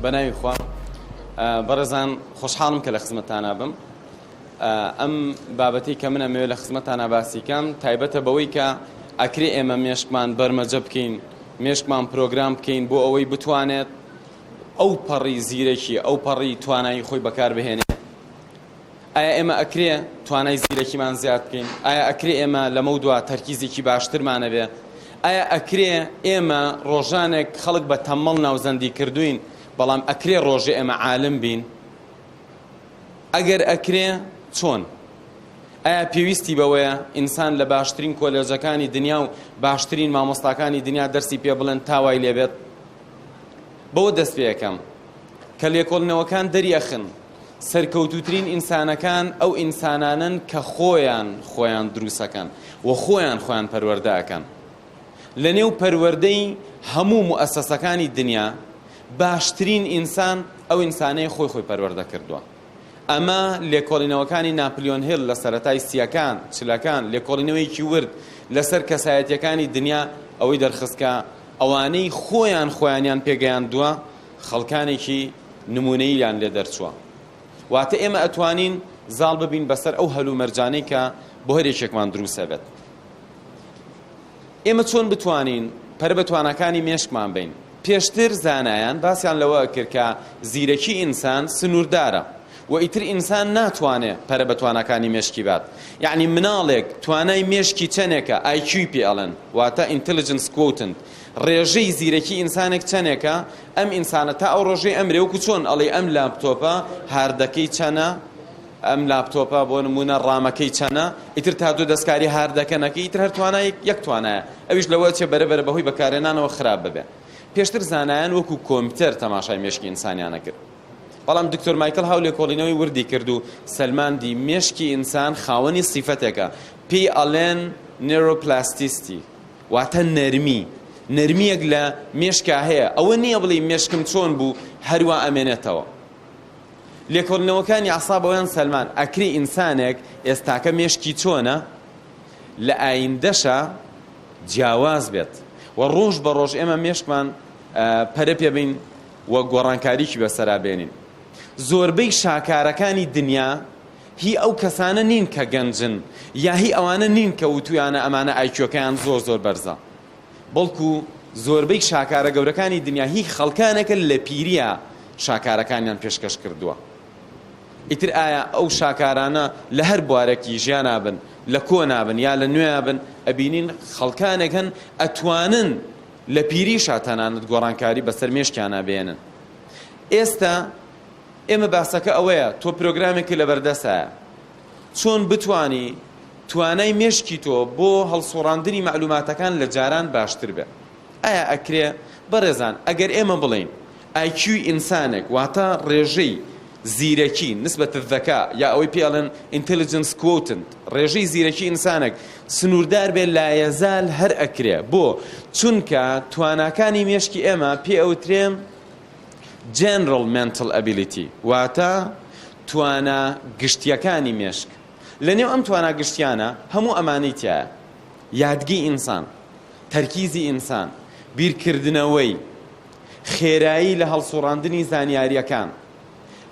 بەناوی خوا بەڕێزان خۆشحاڵم کە لە خزمەتتانا بم ئەم بابەتەی کە من ئەمەوێت لە خزمەتتانا باسی کەم تایبەتە بەوەی کە ئەکرێ ئێمە مێشکمان بەرمەجە بکەین مێشکمان پرۆگرام بکەین بۆ ئەوەی بتوانێت ئەو پەڕی زیرەکی ئەو پەڕی توانایی خۆی بەکار بهێنێ ئایا ئێمە ئەکرێ توانای زیرەکیمان زیاد بکەین؟ ئایا ئەکرێ ئێمە لەمەودوا تەرکیزێکی باشترمان هەبێ؟ ئایا ئەکرێ ئێمە ڕۆژانێک خەڵک بە تەممەڵ ناوزەندی کردووین، بەڵام ئەکرێ ڕۆژێ ئێمە عالم بین؟ ئەگەر ئەکرێ چۆن؟ ئایا پێویستی بەوەیە ئینسان لە باشترین کۆلێجەکانی دنیا و باشترین مامۆستاکانی دنیا دەرسی پێ بڵێن تا وای لێبێت؟ بەوە دەست پێ ئەکەم کە لێکۆڵینەوەکان دەریئەخن سەرکەوتووترین ئینسانەکان ئەو ئینسانانەن کە خۆیان خۆیان دروستەکەن و خۆیان خۆیان پەروەردە ئەکەن. لەنێو پەروەردەی هەموو موئەسەسەکانی دنیا باشترین ئینسان ئەو ئینسانەیە خۆی خۆی پەروەردە کردووە. ئەمە لێکۆڵینەوەکانی ناپلیۆن هیل لە سەرەتای سییەکان، چلەکان، لێکۆڵینەوەیەکی ورد لەسەر کەسایەتییەکانی دنیا ئەوەی دەرخست کە ئەوانەی خۆیان خۆیانیان پێگەیاندووە خەڵکانێکی نموونەییان لێ دەرچووە. واتە ئێمە ئەتوانین زاڵ ببین بەسەر ئەو هەلومەرجانەی کە بۆ هەر یەکێکمان دروست ئەبێت. ئێمە چۆن بتوانین پەرە بە تواناکانی مێشکمان بەین؟ پێشتر زانایان باسیان لەوە ئەکرد کە زیرەکی ئینسان سنووردارە و ئیتر ئینسان ناتوانێ پەرە بە تواناکانی مێشکی بات. یەعنی مناڵێک توانای مێشکی چەنێکە، IQ ی پێ ئەڵێن، واتە Intelligence Quotient، ڕێژەی زیرەکی ئینسانێک چەنێکە، ئەم ئینسانە تا ئەو ڕۆژەی ئەمرێ وەکو چۆن ئەڵێی ئەم لاپتۆپە هاردەکەی چەنە، ئەم لاپتۆپە بۆ نموونە ڕامەکەی چەنە، ئیتر تا تۆ دەستکاری هاردەکە نەکەی ئیتر هەر توانایەک یەک توانایە، ئەویش لەوە ئەچێ بەرە بەرە بەهۆی بەکارهێنانەوە خراپ ببێ. پێشتر زانایان وەکو کۆمپیوتەر تەماشای مێشکی ئینسانیان ئەکرد. بەڵام دکتۆر مایکڵ هاو لێکۆڵینەوەی وردی کرد و سەلماندی مێشکی ئینسان خاوەنی سیفەتێکە پێی ئەڵێن Neuroplasticity واتە نەرمی، نەرمییەک لە مێشکا هەیە، ئەوە نییە بڵێی مێشکم چۆن بوو هەروا ئەمێنێتەوە. لێکۆڵینەوەکانی ئەعساب ئەوەیان سەلماند ئەکرێ ئینسانێک ئێستاکە مێشکی چۆنە لە ئایندەشا جیاواز بێت و ڕۆژ بە ڕۆژ ئێمە مێشکمان پەرە پێ بەین و گۆڕانکاریی بەسەرا بێنین. زۆربەی شاکارەکانی دنیا هی ئەو کەسانە نین کە گەنجن یا هی ئەوانە نین کە وتویانە ئەمانە ئایکیۆکەیان زۆر زۆر بەرزە بەڵکو زۆربەی شاکارە گەورەکانی دنیا هی خەڵکانێکە لە پیرییا شاکارەکانیان پێشکەش کردووە ئیتر ئایا ئەو شاکارانە لە هەر بوارێکی ژیانا بن لە کۆنا بن یا لە نوێیا بن ئەبینین خەڵکانێک هەن ئەتوانن لە پیریشا تەنانەت گۆڕانکاری بەسەر مێشکیانا بێنن ئێستا ئێمە باسەکە ئەوەیە تۆ پرۆگرامێکت لەبەردەستایە چۆن بتوانی توانای مێشکی تۆ بۆ هەڵسوڕاندنی مەعلوماتەکان لە جاران باشتر بێ ئایا ئەکرێ بەڕێزان ئەگەر ئێمە بڵێین IQ ی ئینسانێک واتە ڕێژەی زیرەکی نسبة الذکاء یا ئەوەی پێ ئەڵێن Intelligence Quotient ڕێژەی زیرەکی ئینسانێک سنووردار بێ لایەزال هەر ئەکرێ بۆ چونکە تواناکانی مێشکی ئێمە پێ ئەوترێ General Mental Ability واتە توانا گشتییەکانی مێشک. لەنێو ئەم توانا گشتییانە هەموو ئەمانەی تیایە، یادگەی ئینسان، تەرکیزی ئینسان، بیرکردنەوەی، خێرایی لە هەڵسوڕاندنی زانیارییەکان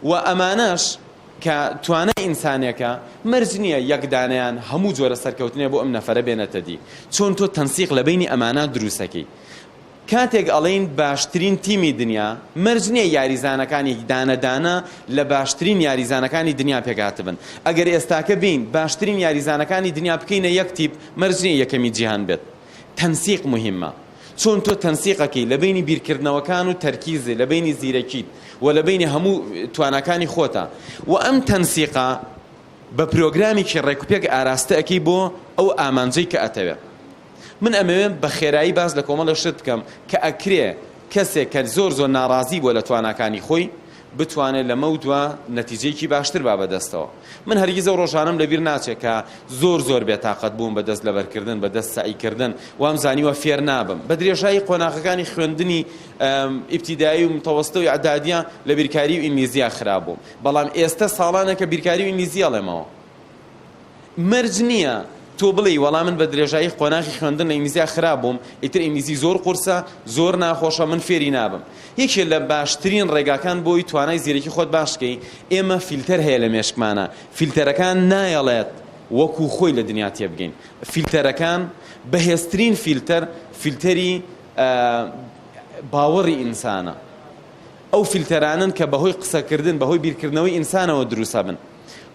و ئەمانەش کە توانای ئینسانێکە، مەرج نییە یەک دانەیان هەموو جۆرە سەرکەوتنێ بۆ ئەم نەفەرە بێنێتە دی. چۆن تۆ تەنسیق لە بەینی ئەمانە دروستەکەی؟ کاتێک ئەڵێین باشترین تیمی دنیا، مەرج نییە یاریزانەکانی دانە دانە لە باشترین یاریزانەکانی دنیا پێکهاتبن. ئەگەر ئێستاکە بێین باشترین یاریزانەکانی دنیا بکەینە یەک تیپ، مەرج نییە یەکەمی جیهان بێت. تەنسیق موهیمە. چۆن تۆ تەنسیق ئەکەی لە بەینی بیرکردنەوەکان و تەرکیز، لە بەینی زیرەکیت و لە بەینی هەموو تواناکانی خۆتا و ئەم تەنسیقە بە پرۆگرامێکی ڕێکوپێک ئاراستە ئەکەی بۆ ئەو ئامانجەی کە ئەتەوێ. من ئەمەوێ بە خێرایی باس لە کۆمەڵێ شت بکەم کە ئەکرێ کەسێک کە زۆر زۆر ناڕازی بووە لە تواناکانی خۆی بتوانێ لەمەودوا نەتیجەیەکی باشتر با بەدەستەوە. من هەرگیز ئەو ڕۆژانەم لەبیر ناچێ کە زۆر زۆر بێتاقەت بووم بە دەست لەبەرکردن، بە دەست سەعیکردن، وام زانیوە فێر نابم. بە درێژایی قۆناغەکانی خوێندنی ئیبتیدایی و متەوەستە و ئیعدادیە لە بیرکاری و ئینگلیزیا خراپ بووم. بەڵام ئێستە ساڵانێکە بیرکاری و ئینگلیزی ئەڵێمەوە. مەرج نییە. تۆ بڵێی وەڵا من بە درێژایی قۆناغی خوێندن لە ئینگلیزیا خراپ بووم، ئیتر ئینگلیزی زۆر قورسە، زۆر ناخۆشە، من فێری نابم. یەکێ لە باشترین ڕێگاکان بۆی توانای زیرەکی خۆت باش کەی، ئێمە فیلتەر هەیە لە مێشکمانا، فیلتەرەکان نایەڵێت وەکو خۆی لە دنیا تێبگەین. فیلتەرەکان، بەهێزترین فیلتەر، فیلتەری باوەڕی ئینسانە. ئەو فیلتەرانەن کە بەهۆی قسەکردن، بەهۆی بیرکردنەوەی ئینسانەوە دروست ئەبن.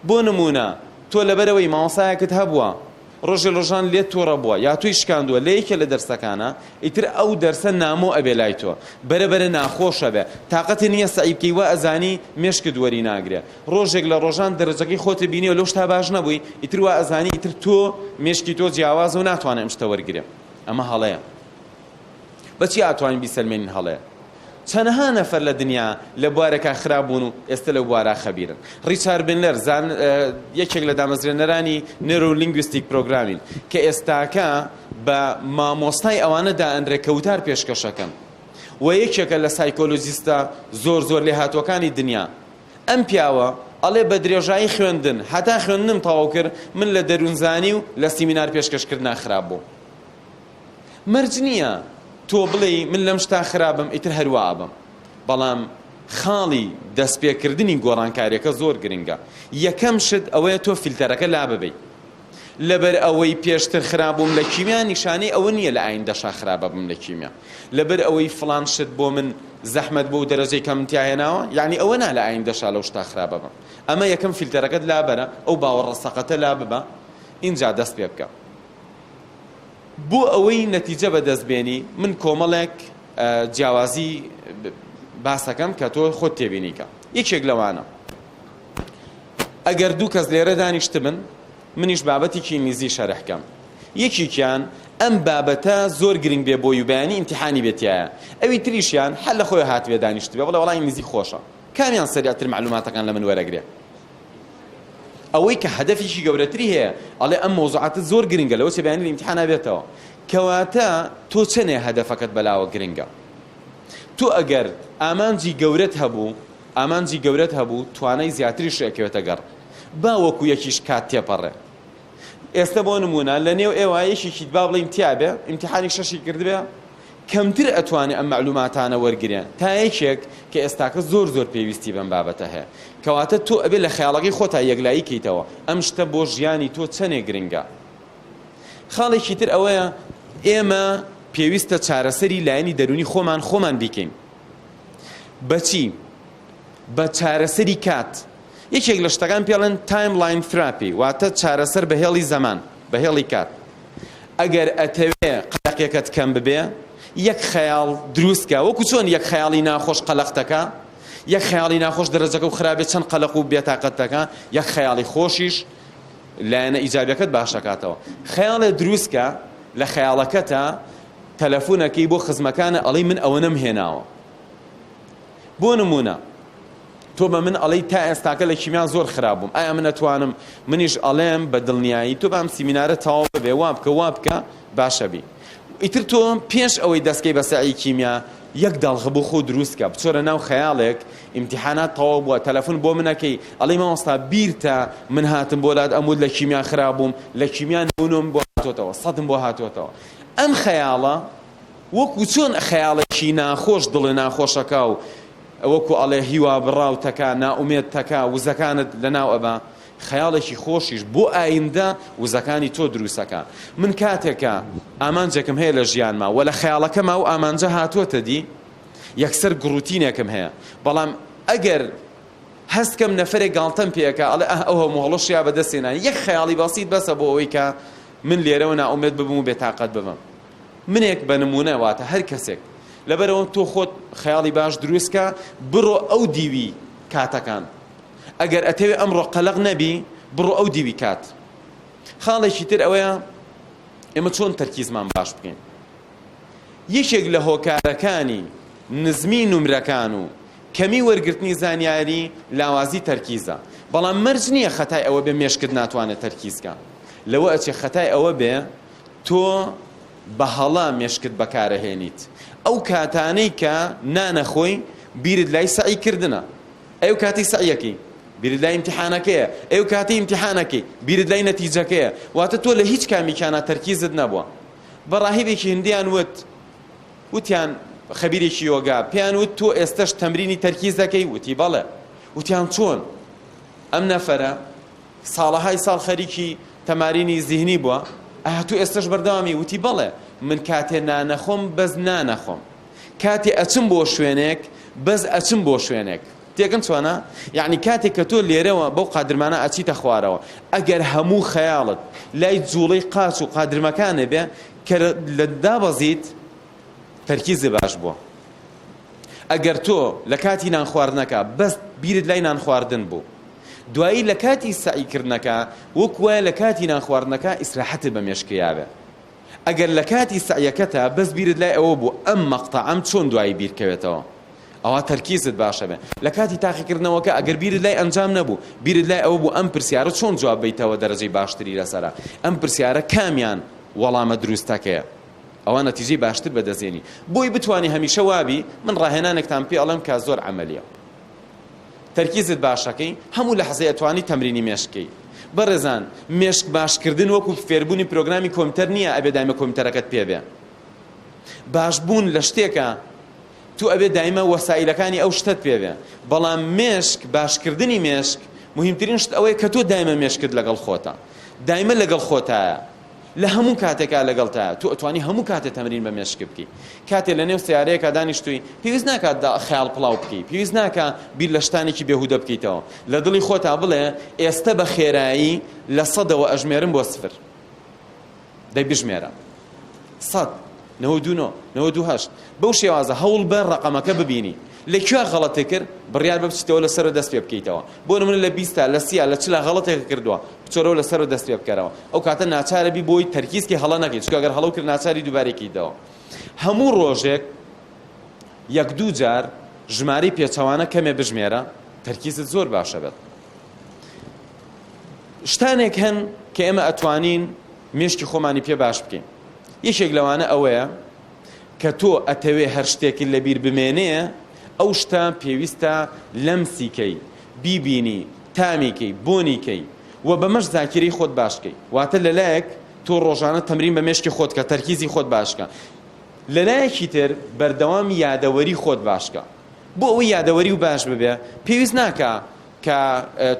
بۆ نموونە تۆ لەبەرئەوەی مامۆستایەکت هەبووە ڕۆژێ ڕۆژان لێت توڕە بووە یا تۆی شکاندووە لە یەکێ لە دەرسەکانا ئیتر ئەو دەرسە نامۆ ئەبێ لای تۆ بەرە بەرە ناخۆش ئەبێ تاقەتت نییە سەعی بکەی وا ئەزانی مێشکت وەری ناگرێ ڕۆژێک لە ڕۆژان دەرەجەکەی خۆتت بینیوە لەو شتا باش نەبووی ئیتر وا ئەزانی ئیتر تۆ مێشکی تۆ جیاوازە و ناتوانێ ئەم شتە وەرگرێ ئەمە هەڵەیە. بە چی ئاتوانین بیسەلمێنین هەڵەیە؟ چەنەها نەفەر لە دنیا لە بوارێکا خراپ بوون و ئێستە لەو بوارا خەبیرن. ڕیچارد بنلەر زان یەکێک لە دامەزرێنەرانی Neuro Linguistic Programming کە ئێستاکە بە مامۆستای ئەوانە دائەنرێ کە وتار پێشکەشەکەن و یەکێکە لە سایکۆلۆجیستە زۆر زۆر لێهاتووەکانی دنیا ئەم پیاوە ئەڵێ بە درێژایی خوێندن هەتا خوێندنم تەواو کرد من لە دەروونزانی و لە سیمینار پێشکەشکردنا خراپ بووم. مەرج نییە تۆ بڵێی من لەم شتا خراپم ئیتر هەر وا ئەبم، بەڵام خاڵی دەستپێکردنی گۆڕانکاریەکە زۆر گرنگە، یەکەم شت ئەوەیە تۆ فیلتەرەکە لاببەی، لەبەر ئەوەی پێشتر خراپ بووم لە کیمیا نیشانەی ئەوە نییە لە ئایندەشا خراپ ئەبم لە کیمیا، لەبەر ئەوەی فڵان شت بۆ من زەحمەت بووە و دەرەجەی کەمم تیا هێناوە یەعنی ئەوە نا لە ئایندەشا لەو شتا خراپ ئەبم، ئەمە یەکەم فیلتەرەکەت لابەرە، ئەو باوەڕە سەقەتە لاببە ئینجا دەست پێ بکە. بۆ ئەوەی نەتیجە بەدەست بێنی من کۆمەڵێک جیاوازی باسەکەم کە تۆ خۆت تێبینی کە یەکێک لەوانە ئەگەر دوو کەس لێرە دانیشتبن منیش بابەتێکی ئینگلیزی شەرح کەم یەکێکیان ئەم بابەتە زۆر گرنگ بێ بۆی و بەیانی ئیمتیحانی بێتایە ئەوی تریشیان هەر لە خۆی هاتبێ دانیشتبێ بڵێ وەڵا ئینگلیزی خۆشە کامیان سەریعتر مەعلوماتەکان لە من وەرەگرێ ئەوەی کە هەدەفێکی گەورەتری هەیە ئەڵێ ئەم مەوزوعاتە زۆر گرنگە لەوە چێ بەیانی لە ئیمتیحانا بێتەوە کەواتە تۆ چەنێ هەدەفەکەت بەلاوە گرنگە تۆ ئەگەر ئامانجی گەورەت هەبوو ئامانجی گەورەت هەبوو توانای زیاتریش ئەکەوێتە گەڕ با وەکو یەکیش کات تێپەڕێ ئێستا بۆ نمونە لە نێو ئێوە یەکێکی با بڵێین تیابێ ئیمتیحانی شەشی کردبێ کەمتر ئەتوانێ ئەم مەعلوماتانە وەرگرێ تا یەکێک کە ئێستاکە زۆر زۆر پێویستی بەم بابەتە هەیە کەواتە تۆ ئەبێ لە خەیاڵەکەی خۆتا یەکلایی کەیتەوە ئەم شتە بۆ ژیانی تۆ چەنێ گرنگە خاڵێکی تر ئەوەیە ئێمە پێویستە چارەسەری لایەنی دەروونی خۆمان خۆمان بیکەین بەچی بە چارەسەری کات یەکێک لە شتەکان پێڵێن timeline therapy واتە چارەسەر بە هێڵی زەمان بە هێڵی کات ئەگەر ئەتەوێ قەلەقیەکەت کەم ببێ یەک خەیاڵ دروست کە وەکو چۆن یەک خەیاڵی ناخۆش قەلەقتەکە یەک خەیاڵی ناخۆش دەرەجەکە و خراپێ چەند قەلەق و بێتاقەتەکە یەک خەیاڵی خۆشیش لایەنە ئیجابیەکەت باشەکاتەوە خەیاڵێ دروست کە لە خەیاڵەکەتە تەلەفونەکەی بۆ خزمەکانە ئەڵێی من ئەوەنەم هێناوە بۆ نمونە تۆ بە من ئەڵێی تا ئێستاکە لە کیمیا زۆر خراپ بووم ئایا من ئەتوانم منیش ئەڵێم بە دڵنیایی تۆ بام سیمینارە تەواو ببێ وا بکە وا بکە باشە بی ئیتر تۆ پێش ئەوەی دەستکەی بە سەعی کیمیا یەک داڵغە بۆ خۆ دروست کە بچۆرە ناو خەیاڵێک ئیمتیحانات تەواو بووە تەلەفون بۆ منەکەی ئەڵێی مامۆستا بیرتە من هاتم بۆ لات ئەموت لە کیمیا خراپ بووم لە کیمیا نەونۆم بۆ هاتۆتەوە سەدم بۆ هاتۆتەوە ئەم خەیاڵە وەکو چۆن خەیاڵێکی ناخۆش دڵێ ناخۆشەکا و وەکو ئەڵێ هیوا بڕاو تەکا نائومێد تەکا وزەکانت لەناو ئەبا خەیاڵێکی خۆشیش بۆ ئایندە وزەکانی تۆ دروستەکا من کاتێکە ئامانجێکم هەیە لە ژیانما وە لە خەیاڵەکەما ئەو ئامانجە هاتووەتە دی یەکسەر گڕوتینێکم هەیە بەڵام ئەگەر هەست کەم نەفەرێک گاڵتەم پێ ئەکا ئەڵێ ئاه ئەو هەموو هەڵەشیا بەدەست هێنانی یەک خەیاڵی بەسیت بەسە بۆ ئەوەی کە من لێرەوە نائومێد ببم و بێتاقەت ببم منێک بە نموونە واتە هەر کەسێک لەبەرئەوە تۆ خۆت خەیاڵی باش دروست کە بڕۆ ئەو دیوی کاتەکان ئەگەر ئەتەوێ ئەمڕۆ قەلەق نەبی بڕۆ ئەو دیوی کات خاڵێکی تر ئەوەیە ئێمە چۆن تەرکیزمان باش بکەین یەکێک لە هۆکارەکانی نزمی نمرەکان و کەمی وەرگرتنی زانیاری لاوازی تەرکیزە بەڵام مەرج نییە خەتای ئەوە بێ مێشکت ناتوانێت تەرکیزکە لەوە ئەچێ خەتای ئەوە بێ تۆ بە هەڵە مێشکت بەکارەهێنیت ئەو کاتانەی کە نانەخۆی بیرت لای سەعی کردنە ئەی ئەو کاتەی سەعیەکەی. بیرت لای ئیمتیحانەکەیە، ئەی ئەو کاتەی ئیمتیحانەکەی بیرت لای نەتیجەکەیە، واتە تۆ لە هیچ کامیکیانا تەرکیزت نەبووە. بە ڕاهیبێکی هندیان وت، وتیان، خەبیرێکی یۆگا، پێیان وت تۆ ئێستەش تەمرینی تەرکیز دەکەی؟ وتی بەڵێ. وتیان چۆن؟ ئەم نەفەرە ساڵەهای ساڵ خەریکی تەمارینی زیهنی بووە، ئایا تۆ ئێستەش بەردەوامی؟ وتی بەڵێ، من کاتێ نانەخۆم بەس نانەخۆم، کاتێ ئەچم بۆ شوێنێک بەس ئەچم بۆ شوێنێک. تێگەن چۆنە؟ یەعنی کاتێک کە تۆ لێرەوە بەو قادرمانە ئەچیتە خوارەوە ئەگەر هەموو خەیاڵت لای جوڵەی قاچ و قادرمەکانە بێ کە لە دابەزیت تەرکیزت باش بووە ئەگەر تۆ لە کاتی نان خواردنەکە بەس بیرت لای نان خواردن بوو دوایی لە کاتی سەعی کردنەکە وەک وایە لە کاتی نان خواردنەکە ئیسراحەتت بە مێشکیاوێ ئەگەر لە کاتی سەعیەکەتا بەس بیرت لای ئەوە بوو ئەم مەقتەعەم چۆن دوایی بیر کەوێتەوە ئەوا تەرکیزت باشە بێ لە کاتی تاقیکردنەوەکە ئەگەر بیرت لای ئەنجام نەبوو بیرت لای ئەوە بوو ئەم پرسیارە چۆن جواب بەیتەوە دەرەجەی باشتری لەسەرە ئەم پرسیارە کامیان وەڵامە دروستەکەیە ئەوا نەتیجەی باشتر بەدەستێنی بۆی بتوانی هەمیشە وابی من ڕاهێنانێکتان پێ ئەڵێم کە زۆر عەمەلیە تەرکیزت باشەکەی هەموو لەحزەی ئەتوانی تەمرینی مێشک کەی بەڕێزان مێشک باشکردن وەکو فێربوونی پرۆگرامی کۆمپیوتەر نییە ئەبێ دایمە کۆمپیوتەرەکەت پێ بێ باشبوون لە شتێکە تو ئەبێ دایمە وەسائیلەکانی ئەو شتەت پێ بێ بەڵام مێشک باشکردنی مێشک مهمترین شت ئەوەیە کە تۆ دایمە مێشکت لەگەڵ خۆتە دایمە لەگەڵ خۆتایە لە هەموو کاتێکا لەگەڵتایە تۆ ئەتوانی هەموو کاتێ تەمرین بە مێشک بکەی کاتێ لە نێو سەیارەیەکا دانیشتووی پێویست ناکات دا خەیاڵ پڵاو بکەی پێویست ناکا بیر لە شتانێکی بێهودە بکەیتەوە لە دڵی خۆتا بڵێ ئێستە بە خێرایی لە سەدەوە ئەژمێرم بۆ سفر دەی بژمێرە سەد 99 98 بەو شێوازە هەوڵ بە ڕەقەمەکە ببینی لە کوێ غەڵەتێ کرد بڕیار بە بچیتەوە لەسەر دەست پێ بکەیتەوە بۆ نمونە لە بیستا لە سیا لە چلا غەڵەتێک کردووە بچۆرەوە لەسەرەوە دەست پێ بکەرەوە ئەو کاتە ناچارە بی بۆی تەرکیز کەی هەڵە نەکەی چونکە گەر هەڵەو کرد ناچاری دووبارەی کەیتەوە هەموو ڕۆژێک یەک دوو جار ژمارەی پێچەوانە کەمێ بژمێرە تەرکیزت زۆر باشە بێت شتانێک هەن کە ئێمە ئەتوانین مێشکی خۆمانی پێ باش بکەین یەکێک لەوانە ئەوەیە کە تۆ ئەتەوێ هەر شتێکت لەبیر بمێنێ ئەو شتە پێویستە لەمسی کەی بیبینی تامی کەی بۆنی کەی و بەمەش زاکیرەی خۆت باش کەی واتە لەلایەک تۆ ڕۆژانە تەمرین بە مێشکی خۆت کە تەرکیزی خۆت باش کە لەلایەکی تر بەردەوام یادەوەری خۆت باش کە بۆ ئەوەی یادەوەری و باش ببێ پێویست ناکا کە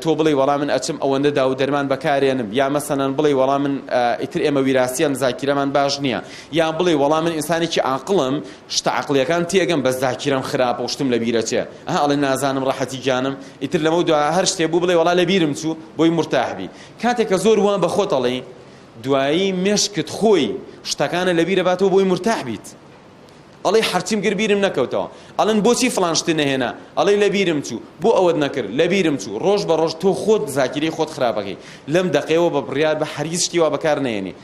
تۆ بڵێی وەڵا من ئەچم ئەوەندە داوو دەرمان بەکارێنم یا مەسەلەن بڵێی وەڵا من ئیتر ئێمە ویراسیان زاکیرەمان باش نییە یا بڵێی وەڵا من ئینسانێکی عاقڵم شتە عەقڵیەکان تێگەم بەس زاکیرەم خراپە و شتم لەبیرەچێ ئەها ئەڵێ نازانم ڕەحەتی گیانم ئیتر لەمەو دوا هەر شتێ بوو بڵێ وەڵا لەبیرم چوو بۆی مورتاح بی کاتێک کە زۆر وا بە خۆت ئەڵێی دوایی مێشکت خۆی شتەکانە لەبیرە باتەوە بۆی مورتاح بیت ئەڵێی هەرچیم کرد بیرم نەکەوتەوە. ئەڵێن بۆچی فڵان شتت نەهێنا؟ ئەڵێی لەبیرم چوو. بۆ ئەوەت نەکرد؟ لەبیرم چوو. ڕۆژ بە ڕۆژ تۆ خۆت زاکیرەی خۆت خراپ ئەکەی. لەم دەقەیەوە بە بڕیار بە هەرگیز شتی وا بەکار نەهێنی.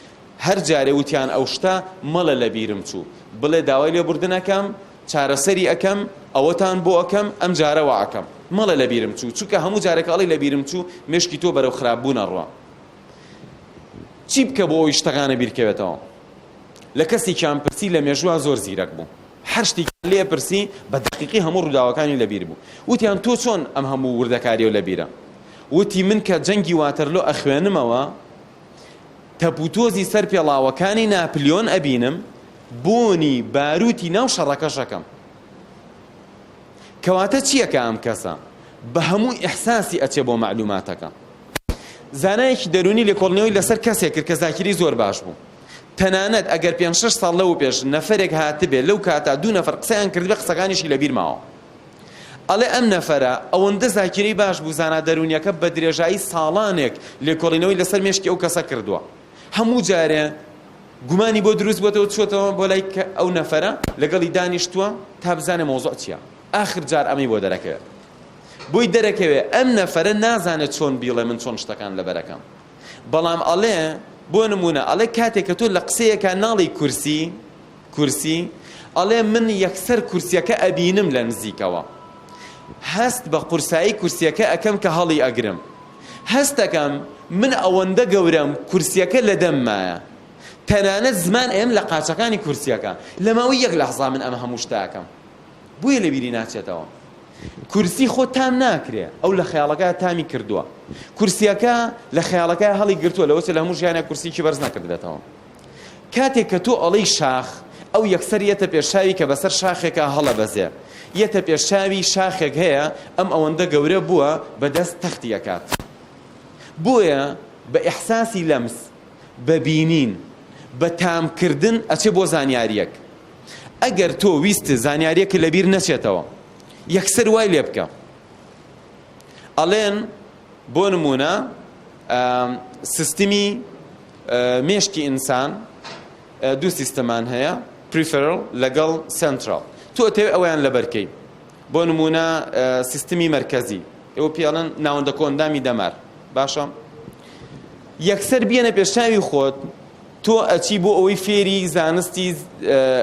هەر جارێ وتیان ئەو شتە مەڵێ لەبیرم چوو. بڵێ داوای لێبوردن ئەکەم، چارەسەری ئەکەم، ئەوەتان بۆ ئەکەم، ئەم جارە وا ئەکەم. مەڵێ لەبیرم چوو. چونکە هەموو جارێک ئەڵێی لەبیرم چوو، مێشکی تۆ بەرەو خراپبوون ئەڕوا. چی بکە بۆ ئەوەی شتەکانت بیرکەوێتەوە؟ لە کەسێکیان پرسی لە مێژووە زۆر زیرەک بوو هەر شتێکیان لێ پرسی بە دەقیقی هەموو ڕووداوەکانی لەبیر بوو وتیان تۆ چۆن ئەم هەموو وردەکاریەو لەبیرە وتی من کە جەنگی واتەرلۆ ئەخوێنمەوە تەپوتۆزی سەر پێڵاوەکانی ناپلیۆن ئەبینم بۆنی باروتی ناو شەڕەکەش ئەکەم کەواتە چیەکە ئەم کەسە بە هەموو ئیحساسی ئەچێ بۆ مەعلوماتەکە زانایەکی دەروونی لێکۆڵینەوەی لەسەر کەسێک کرد کە زاکیرەی زۆر باش بوو. تەنانەت ئەگەر پێنج شەش ساڵ لەوە پێش نەفەرێک هاتبێ لەو کاتە دوو نەفەر قسەیان کردبێ قسەکانیشی لەبیر ماوە. ئەڵێ ئەم نەفەرە ئەوەندە زاکیرەی باش بوو زانا دەروونیەکە بە درێژایی ساڵانێک لێکۆڵینەوەی لەسەر مێشکی ئەو کەسە کردووە. هەموو جارێ گومانی بۆ دروست بۆتەوە چۆتەوە بۆ لای ئەو نەفەرە لەگەڵی دانیشتووە تا بزانێ مەوزوع چییە. ئاخر جار ئەمەی بۆ دەرەکەوێت. بۆی دەرەکەوێ ئەم نەفەرە نازانێ چۆن بیڵێ من چۆن شتەکان لەبەرەکەم بەڵام ئەڵێ بۆ نمونە ئەڵێ کاتێک کە تۆ لە قسەیەکا ناڵی کورسی کورسی ئەڵێ من یەکسەر کورسیەکە ئەبینم لە نزیکەوە هەست بە قورسایی کورسیەکە ئەکەم کە هەڵی ئەگرم هەستەکەم من ئەوەندە گەورەم کورسیەکە لە دەممایە تەنانەت زمان ئەم لە قاچەکانی کورسیەکە لە ماوەی یەک لەحزا من ئەمە هەموو شتاکەم بۆیە لەبیری ناچێتەوە. کورسی خۆ تام ناکرێ ئەو لە خەیاڵەکە تامی کردووە کورسیەکە لە خەیاڵەکە هەڵی گرتووە لەوەچێ لە هەموو ژیانە کورسیکی بەرز نەکردبێتەوە کاتێک کە تۆ ئەڵێی شاخ، ئەو یەکسەر یەتە پێش چاوی کە بەسەر شاخێکا هەڵەبەزێ. یەتە پێش چاوی شاخێک هەیە ئەم ئەوەندە گەورە بووە بە دەست تەختی ئەکات. بۆیە بە ئیحساسی لەمس، بە بینین، بە تام کردن ئەچێ بۆ زانیارییەک. ئەگەر تۆ ویستت زانیارییەکت لەبیر نەچێتەوە، یەکسەر وای لێ بکە. ئەڵێن بۆ نموونە سیستمی مێشکی ئینسان دوو سیستەمان هەیە peripheral لەگەڵ سنترال تۆ ئەتەوێ ئەویان لەبەرکەی بۆ نمونە سیستمی مەرکەزی ئەوە پێڵن ناوەندە کۆئەندامی دەمار باشە یەکسەر بیەنە پێشچاوی خۆت تۆ ئەچی بۆ ئەوەی فێری زانستی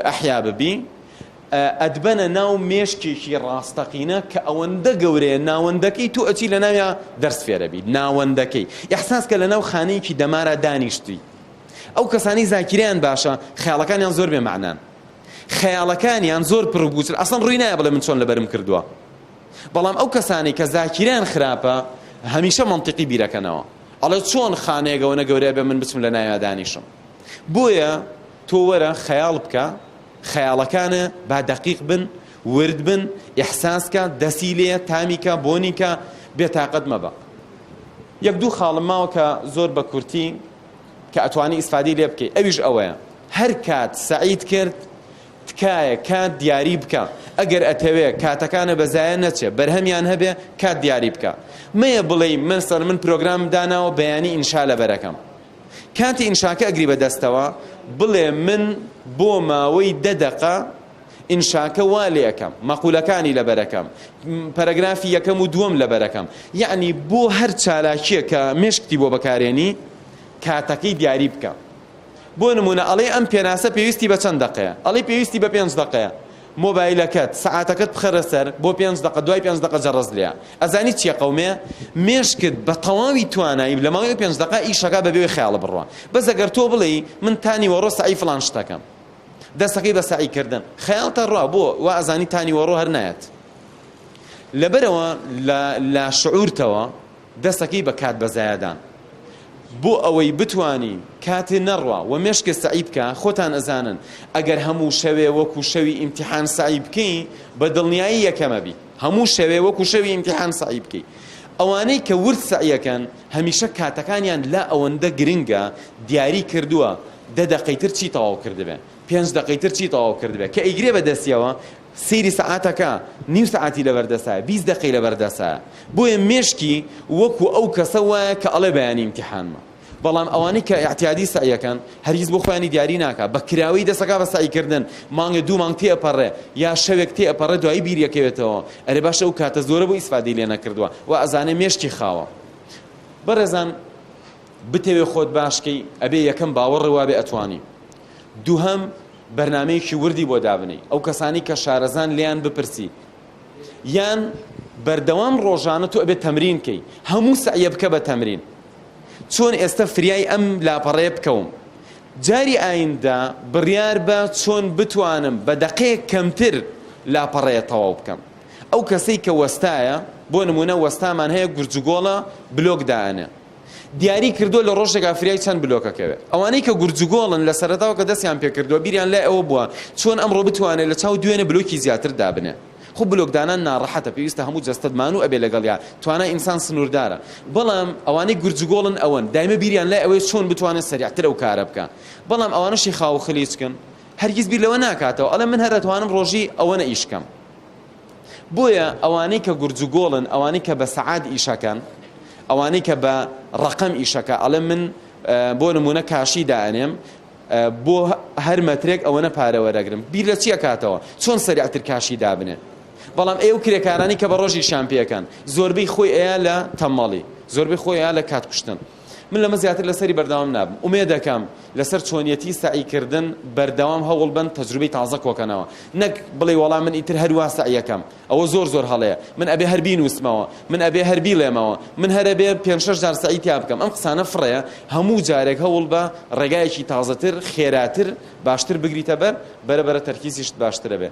ئەحیا ببی ئەتبەنە ناو مێشکێکی ڕاستەقینە کە ئەوەندە گەورەیە ناوەندەکەی تۆ ئەچی لەناویا دەرس فێرەبیت ناوەندەکەی ئیحساس کە لەناو خانەیەکی دەمارا دانیشتوی ئەو کەسانی زاکیرەیان باشە خەیاڵەکانیان زۆر بێ مەعنان خەیاڵەکانیان زۆر پڕ و پوچن ئەسڵەن ڕووی نایە بڵێ من چۆن لەبەرم کردووە بەڵام ئەو کەسانەی کە زاکیرەیان خراپە هەمیشە مەنتیقی بیرەکەنەوە ئەڵێ چۆن خانەیەک ئەوەنە گەورەیە بێ من بچم لە ناویا دانیشم بۆیە تۆ وەرە خەیاڵ بکە خەیاڵەکانە با دەقیق بن، ورد بن، ئیحساس کە، دەسی لێیە، تامی کە، بۆنی کە، بێ تاقەت مەبە. یەک دوو خاڵم ماوە کە زۆر بە کورتی کە ئەتوانی ئیسفادەی لێ بکەی ئەویش ئەوەیە هەر کات سەعیت کرد تکایە کات دیاری بکە ئەگەر ئەتەوێ کاتەکانە بە زایە نەچێ بەرهەمیان هەبێ کات دیاری بکە مەیە بڵێی مەسەلەن من پرۆگرامم داناوە بەیانی ئینشا لەبەرەکەم کاتی ئینشاکە ئەگری بە دەستەوە بڵێ من بۆ ماوەی دە دەقە ئینشاکە وا لێ ئەکەم مەقولەکانی لەبەرەکەم پەرەگرافی یەکەم و دووەم لەبەرەکەم یەعنی بۆ هەر چالاکیە کە مێشکتی بۆ بەکارێنی کاتەکەی دیاری بکە بۆ نمونە ئەڵێ ئەم پێناسە پێویستی بە چەند دەقەیە ئەڵێ پێویستی بە پێنج دەقەیە مۆبایلەکەت سەعاتەکەت بخەرە سەر بۆ پێنج دەقە دوای پێنج دەقە جەڕەز لێیە ئەزانی چیە قەومێ مێشکت بە تەواوی توانایی لە ماوەی پێنج دەقە ئیشەکە بە بێ خەیاڵە بڕوا بەس ئەگەر تۆ بڵێی من تا نیوەڕۆ سەعی فڵان شتەکەم دەستەکەی بە سەعی کردن خەیاڵتە ڕوا بۆ وا ئەزانی تا نیوەڕۆ هەر نایەت لەبەرەوە لە لاشعورتەوە دەستەکەی بە کات بەزایەدان بۆ ئەوەی بتوانی کاتێ نەڕوا وە مێشکت سەعی بکا خۆتان ئەزانن ئەگەر هەموو شەوێ وەکو شەوی ئیمتیحان سەعی بکەی بە دڵنیایی یەکەم ئەبی هەموو شەوێ وەکو شەوی ئیمتیحان سەعی بکەی ئەوانەی کە ورد سەعیەکەن هەمیشە کاتەکانیان لا ئەوەندە گرنگە دیاری کردووە دە دەقەی تر چی تەواو کردبێ پێنج دەقەی تر چی تەواو کردبێ کە ئەیگرێ بە دەستیەوە سەیری سەعاتەکە نیو سەعاتی لەبەر دەستایە 20 دەقەی لەبەر دەستایە بۆیە مێشکی وەکو ئەو کەسە وایە کە ئەڵێ بەیانی ئیمتیحانمە بەڵام ئەوانەی کە ئیعتیادی سەعیەکەن هەرگیز بۆ خۆیانی دیاری ناکا بە کراوەی دەسەکا بە سەعیکردن مانگێ دوو مانگ تێئەپەڕێ یا شەوێک تێئەپەڕێ دوایی بیریەکەوێتەوە ئەرێ باشە ئەو کاتە زۆرە بۆ ئیسفادەی لێ نەکردووە وا ئەزانێ مێشکی خاوە بەڕێزان بتەوێ خۆت باشکەی ئەبێ یەکەم باوەڕ وابێ ئەتوانی دووهەم بەرنامەیەکی وردی بۆ دابنێی ئەو کەسانەی کە شارەزان لێیان بپرسی یان بەردەوام ڕۆژانە تۆ ئەبێت تەمرین کەی هەموو سەعیە بکە بە تەمرین چۆن ئێستا فریای ئەم لاپەڕەیە بکەوم جاری ئایندە بڕیار بە چۆن بتوانم بە دەقەیەک کەمتر لاپەڕەیە تەواو بکەم ئەو کەسەی کە وەستایە بۆ نمونە وەستامان هەیە گورجوگۆڵە بلۆک دانێ دیاری کردووە لە ڕۆژێکا فریای چەند بلۆک ئەکەوێ. ئەوانەی کە گورجوگۆڵن لە سەرەتاوە کە دەستیان پێکردووە بیریان لای ئەوە بووە چۆن ئەمڕۆ بتوانێ لە چاو دوێنێ بلۆکی زیاتر دابنێ. خۆ بلۆک دانان ناڕەحەتە پێویستە هەموو جەستەت مانوو ئەبێ لەگەڵیا توانای ئینسان سنووردارە. بەڵام ئەوانەی گورجوگۆڵن ئەوەن دایمە بیریان لای ئەوەیە چۆن بتوانێ سەریعتر ئەو کارە بکا. بەڵام ئەوانەشی خاو و خلیچکن هەرگیز بیر لەوە ناکاتەوە ئەڵێ من هەر ئەتوانم ڕۆژی ئەوەنە ئیش کەم. بۆیە ئەوانەی کە گورجوگۆڵن، ئەوانەی کە بە سەعات ئیشەکەن، ئەوانەی کە بە ڕەقەم ئیشەکە، ئەڵێ من بۆ نمونە کاشی دائەنێم بۆ هەر مەترێک ئەوەنە پارە وەرەگرم، بیر لە چی ئەکاتەوە؟ چۆن سەریعتر کاشی دابنێ؟ بەڵام ئەو کرێکارانەی کە بە ڕۆژ ئیشیان پێ ئەکەن، زۆربەی خۆی ئەیا لە تەممەڵی، زۆربەی خۆی ئەیا لە کات کوشتن. من لەمە زیاتر لەسەری بەردەوام نابم ئومێدەکەم لەسەر چۆنیەتی سەعی کردن بەردەوام هەوڵ بەن تەجروبەی تازە کۆکەنەوە نەک بڵێی وەڵا من ئیتر هەروا سەعیەکەم ئەوە زۆر زۆر هەڵەیە من ئەبێ هەر بینوسمەوە من ئەبێ هەر بیڵێمەوە من هەر ئەبێ پێنج شەش جار سەعی تیا بکەم ئەم قسانە فڕەیە هەموو جارێک هەوڵ بە ڕێگایەکی تازەتر خێراتر باشتر بگریتە بەر بەرە بەرە تەرکیزیشت باشترەبێ.